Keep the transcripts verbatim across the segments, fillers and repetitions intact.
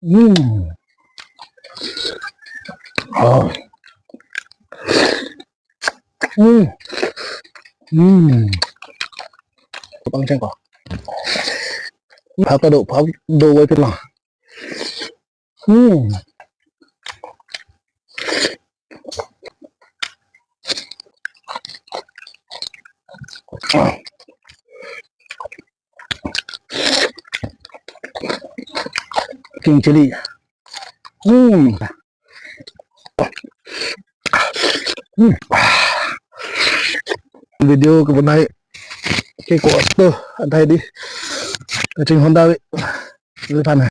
Hmm. Oh. Hmm. Hmm. Pangcheng ko. Phak ta do, phak do wai pin ma. Hmm. King chili. Hmm. Hmm. Video kebonai ke ko asto adai di. Kachinghon dave. Lipan.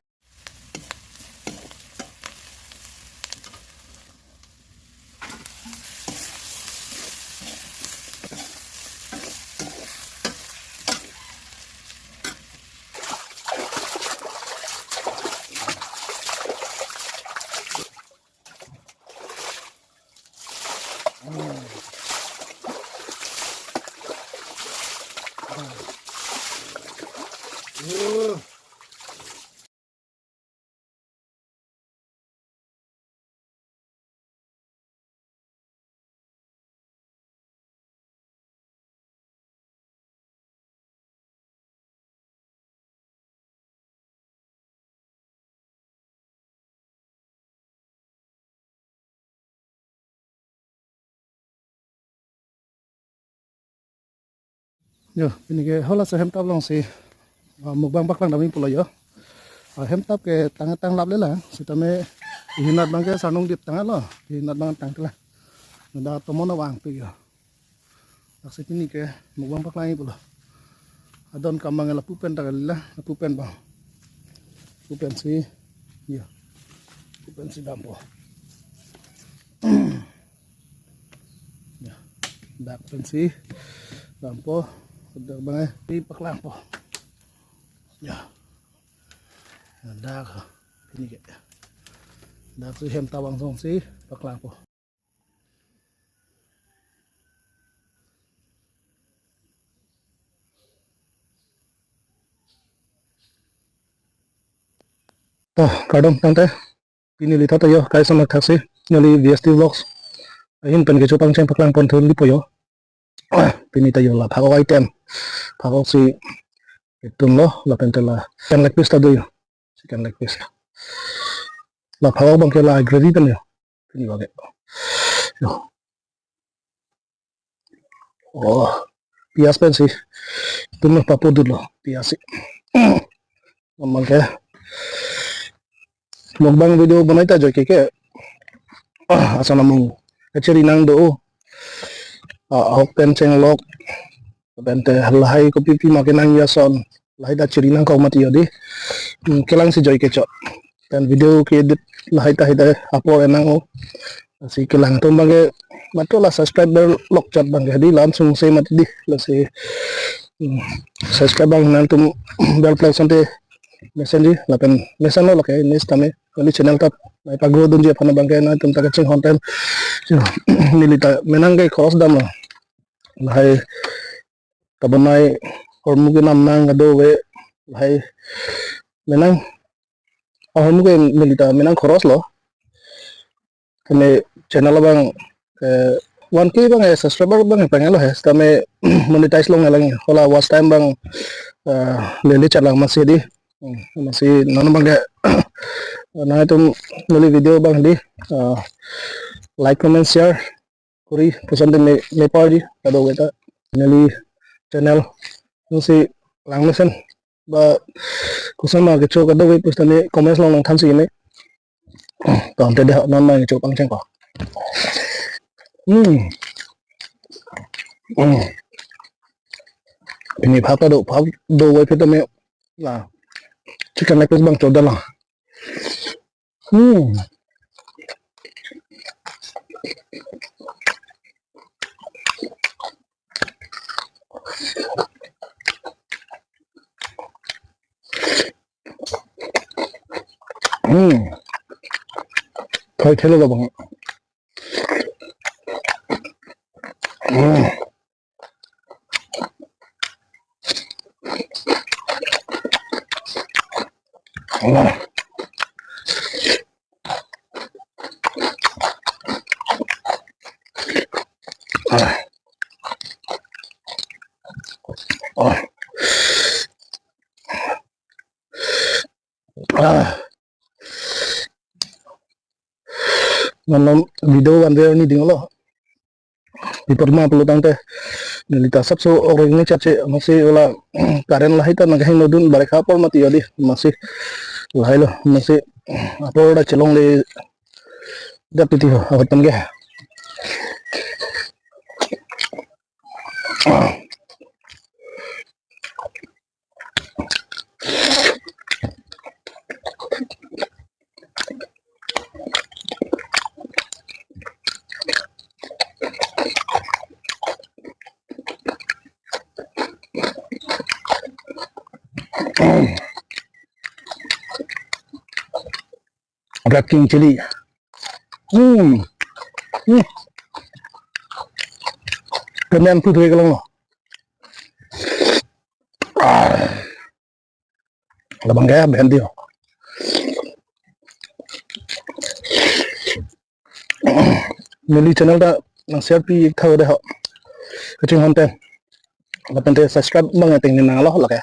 Yo, pini ke hala se hemtap along si, ah, mukbang paklang dam-i pulo yo. Ah, hemtap ke tang tang lap le la, sitame ihinat abang ke sarnung dip tanglo, ihinat abang tang tela. Nada tomon abang pi yo. Laksi pini ke mukbang paklang-i pulo. Adon kam abang lapu pen ta kali la, lapu pen abang. Lapu pen si, yo. Lapu pen si dampo. Ya, dak pen si dampo, dak abang, eh, si paklangpo. Ya. Ya, dak, pini ke. Dak si hemtap angsong si paklangpo. To, kardom tangte. Pini neli thot ta yo, kai sama thaksi, neli V S T Vlogs ahin pen kecho pangcheng paklang pon thur lipo yo. Pini ta yo la phak-ok item. Phak-ok si itum lo, lapen te la chicken leg piece ta do yo. Chicken leg piece. La phak-ok abang ke la gravy pen yo. Pini abang ke. Yo. Oh, piyaj pen si. Itum lo papo dut lo, piyaj si. Abang ke. Mukbang video bonai ta ajoike ke. Ah, ason amung. Kachiri nang do. Ah, ahok pen chenglok. Lapen te lahai kopi pi ma kenang ason. Lahai ta chiri nangkok mati yo di. Hmm, kelang si ajoike chot. Lapen video ke-edit lahai ta hai ta apor enang o. Lasi kelang atum abang ke matro la subscribe ber lok chot abang ke di lam sung se mati di. Lasi, hmm, subscribe abang nangtum ber plek sante mesen di lapen mesen lo lake next time kali channel ta nai pagro dunji aphan abang ke nangtum ta kachinghon pen. Yo, neli ta menang ke khoros damlo. Lahai kabonai hormu kenam nang kadokave lahai menang. Ah, hormu ke neli ta menang khoros lo. Kene channel abang, eh, one K abang, eh, subscriber abang, eh, pangelo he. Sitame monetize longle lang. Hala watch time abang, eh, lele chat lang masi di. Hmm, masi non abang ke, nangtum neli video abang di, eh, like, comment, share kuri, koson te me, me parji, kadokave ta, neli channel, nangsi lang mesen, ba, koson ma kecho kadokave pusitame comments along nangthan si me. To, ante de non ma kecho pangcheng ko. Hmm. Hmm. Pini phak ta do, phak do wai phit me. La. Chicken leg piece abang choda la. Hmm. Hmm. Thoi thelo abang. Hmm. Hmm. Ah. Mano video vanver ni dinglo. Pi apot ma pulo tangte neli ta sapso ok reng ni chache, amatsi hala current lahai ta nang hingno dun, barikha apor mati adi, amatsi lahai lo, amatsi apor ta chelongle dap titi ho, ahotan ke. Red King Chilli. Hmm. Hmm. Kemen tu dua kalau. Ah. Labang gaya bendi. Neli channel ta nang share pi tha de ho. Kachinghon pen. Lapen te subscribe abang ateng ni nanglo lake.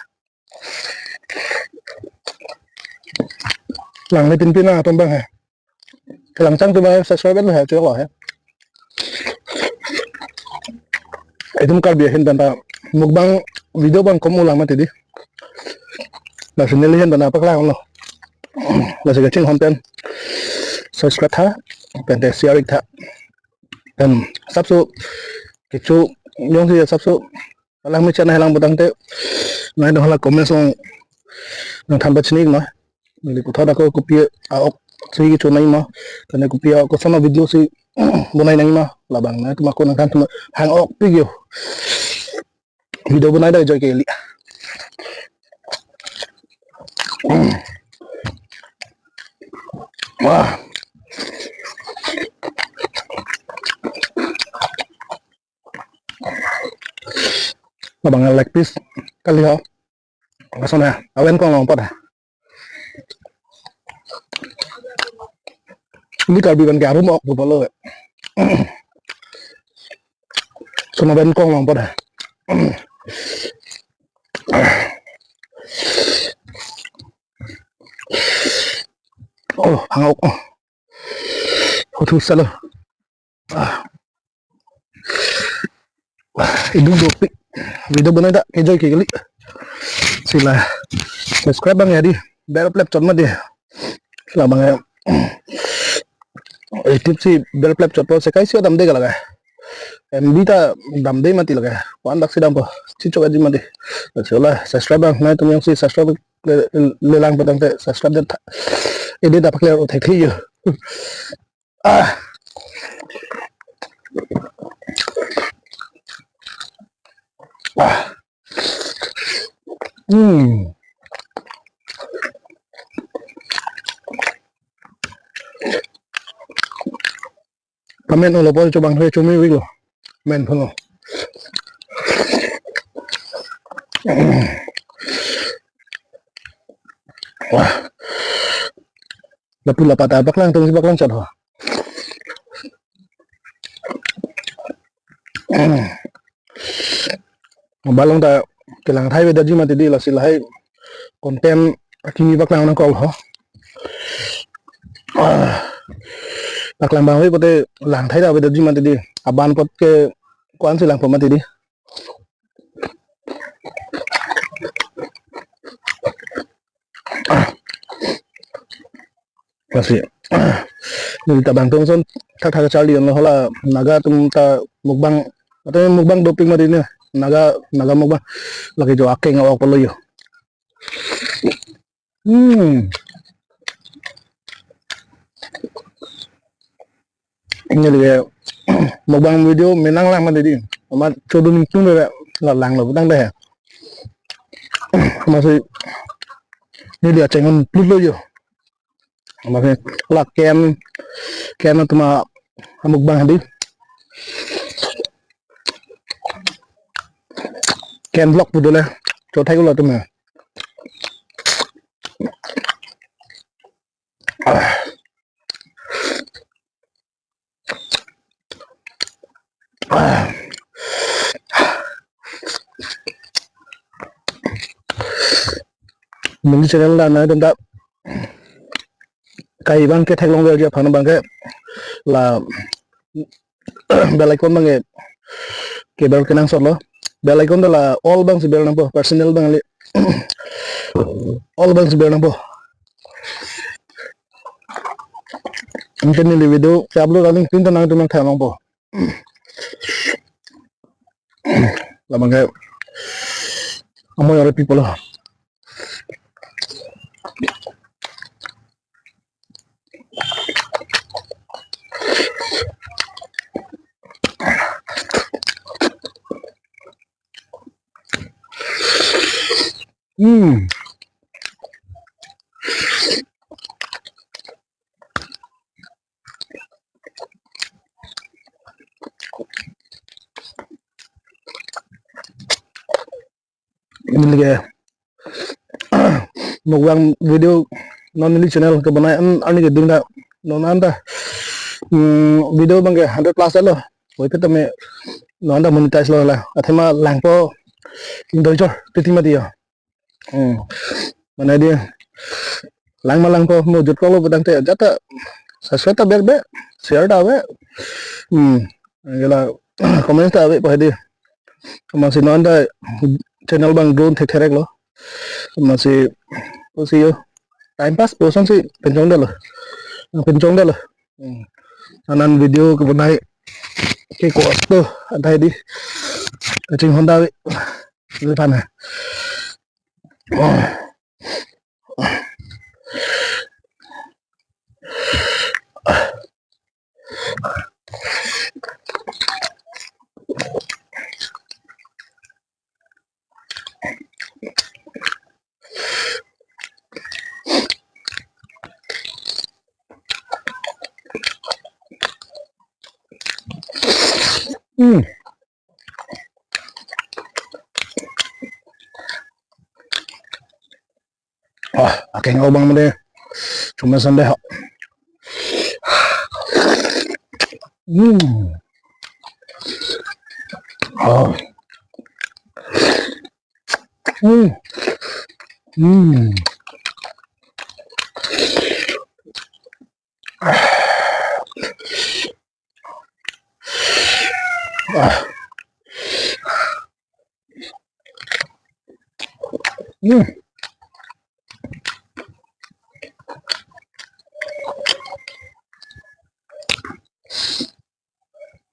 Langle pinpin atum abang he. Kelang chang atum abang subscribe lo he, chok lo he. Itum Karbi ahin pen ta mukbang video abang kom ulang mati di. Lasi neli ahin pen ta paklang lo. Lasi kachinghon pen subscribe tha, pen te share tha. Pen sapso kecho jongsi sapso alang me channel helang putangte, nai dong hala comments along nangthan pachini noi. Neli puthot ako kopi a-ok si kecho nangji ma, tane kopi a-ok koson a-video si bonai nangji ma, labang nai atum ako nangthan atum hang ok pik yo. Video bonai dak joy keli. Wah. Labang leg piece kali ho. Lason ha, aven kong long pot ha. Ini Karbi kan ke arum ok dupalo. Lason aven kong long pot ha. Oh, hang ok. Hothu salo. Ah. Wah, idung dopik. Video bonai dak kejoy kekeli. Lasi la subscribe abang ya di. Bell klep chot mati. Labang ya. YouTube si bell klep chot po sekai si damde ka lake. M B ta damde mati lake. Wan dak si dampo. Chichok aji mati. Lasi la subscribe abang nai atum jongsi subscribe le, lelang putangte subscribe det tha. Ini dapat clear uthek thi yo. Ah. Ah. Hmm. Kamen ulo pon chobang he chomi wik lo. Men phono. Wah. Lapu lapa ta paklang tong si paklang chot ho. Balong ta kelang thai avedetji mati di, lasi lahai content akimi paklang nangkok ho. Ah. Paklang abang ave pote lang thai ta avedetji mati di. Aban pot ke ko-an si langpo mati di. Lasi. Neli ta bang tong ason thakthak charli lo, hala Naga atum ta mukbang, atau mukbang dopik mati ni. Naga, Naga mukbang. Lake jo akeng ok palo yo. Hmm. Neli ke mukbang video menang lang mati di. Amat chodun tung de la langlo putangte he. Amatsi neli acheng un plut lo yo. Amatsi la Ken, Ken atum amukbang hadi. Ken Vlog pu dole. Chothai ko la atum he. Neli channel la nai atum ta Kai bang ke theklongverji aphan abang ke la bell icon abang ke kebel kenangsotlo. Bell icon ta la all abang si bel nangpo, personal abang kali. All abang si bel nangpo. Anke neli video ke-upload alangtum ta nangtum nangthan nangpo. La abang ke amo yore people. Hmm. Neli ke mukbang video non neli channel kebonai an arni keding ta non anta, hmm, video abang ke hundred plus lo. Puvoiphit tame non anta monetize lo la. Athema langpo ingdoi chor titi mati yo. Hmm. Mane di lang ma langpo mo jutlo putangte jat ta subscribe ta ber be, share ta ave. Hmm. Anke la comment ta ave pa di. Amatsi non anta channel abang grow thekthereklo. Amatsi pusi yo time pass pu asonsi pinchongdetlo. Pinchongdetlo. Hmm. Anan video kebonai ke kosto anta di. Kachinghon ta ave. Neli aphan. Hmm. Ah, akeng abang mede. Cuma sampai ha. Hmm. Oh. Hmm. Hmm. Ah. Hmm.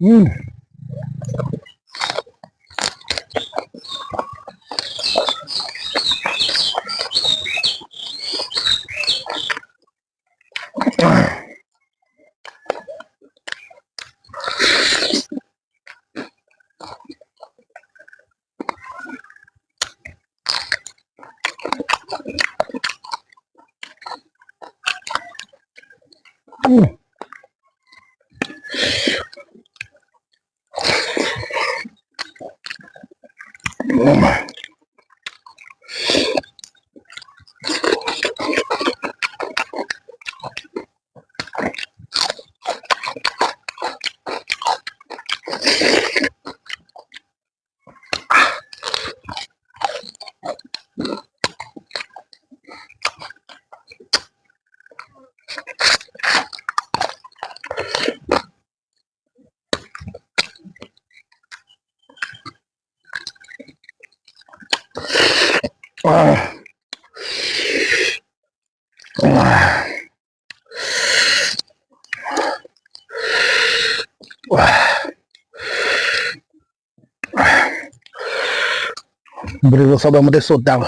Hmm. Hmm. Ah. Ah. Ah. Beri lo sabang mede sodang.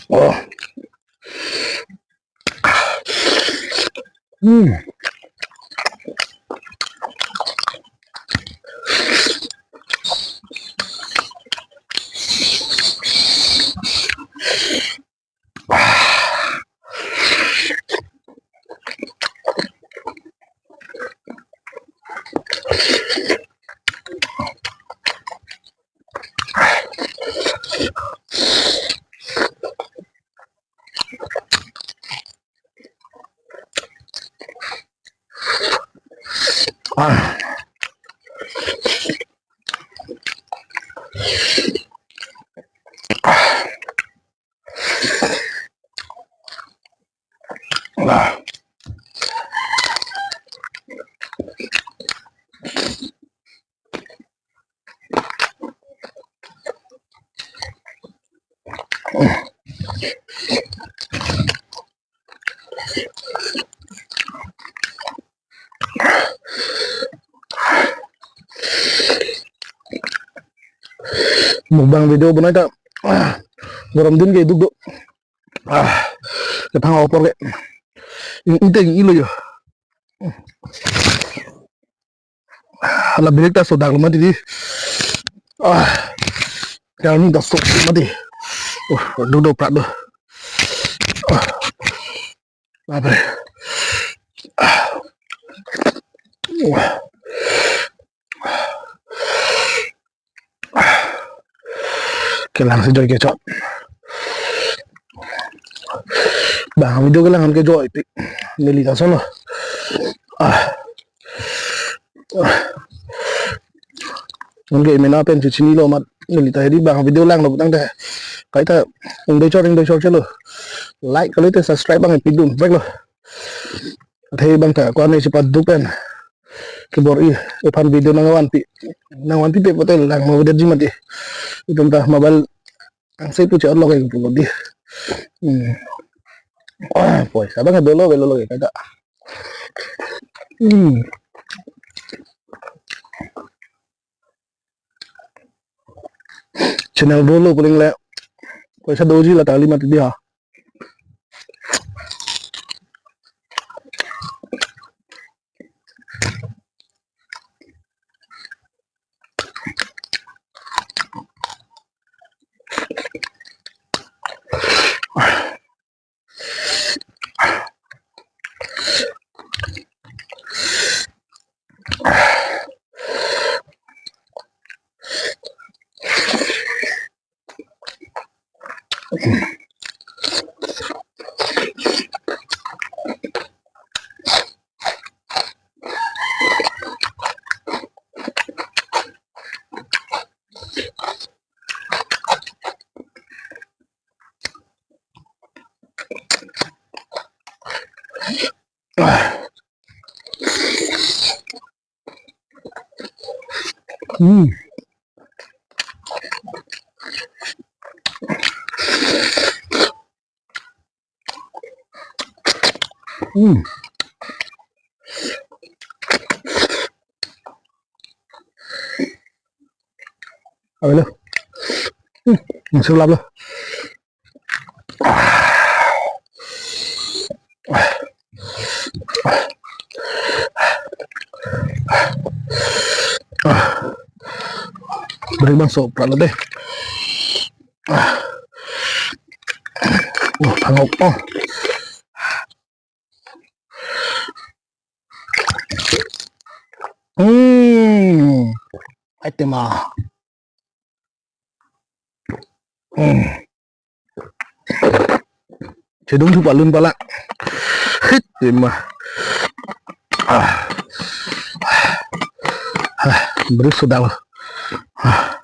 Oh. Hmm. Ah. Mukbang video bonai ta, ah, gorom din ke duk do. Ah, kethang apor ke. Ing, ing te ing-ilo jo. Hala bilik ta sodak lo mati di. Ah, kami ta sok mati. Uh, duk do prat do. Ah, bapre. Ah. Wah. Kelang si joy kechot. Bang video kelang ke joy pik. Neli ta sono. Ah. Nonke mena pen chuchini lo mat neli ta hedi bang video langlo putangte. Kaita ing doi chor ing doi chor chelo. Like kali te subscribe bang pidun back lo. Athe bang ta kwan si paduk pen. Kebor-i ephan video nangvanpi. Nangvanpipe pote langmo video ji mati. Itum ta mobile angse pu chot lo ke pulo di. Hmm. Ah, poisa bang dolo velo lo ke kada. Hmm. Channel dolo puling le. Poisa doji la tali mati di ha. Hmm. Hmm. Avelo. Hmm. Masuk lap lo. Beri bang sopra lo deh. Wah, pangok. Oh. Hmm. Item ah. Hmm. Chedung thu palun pala. Hit, tema. Ah. Ah, beri sodak lo. Ah.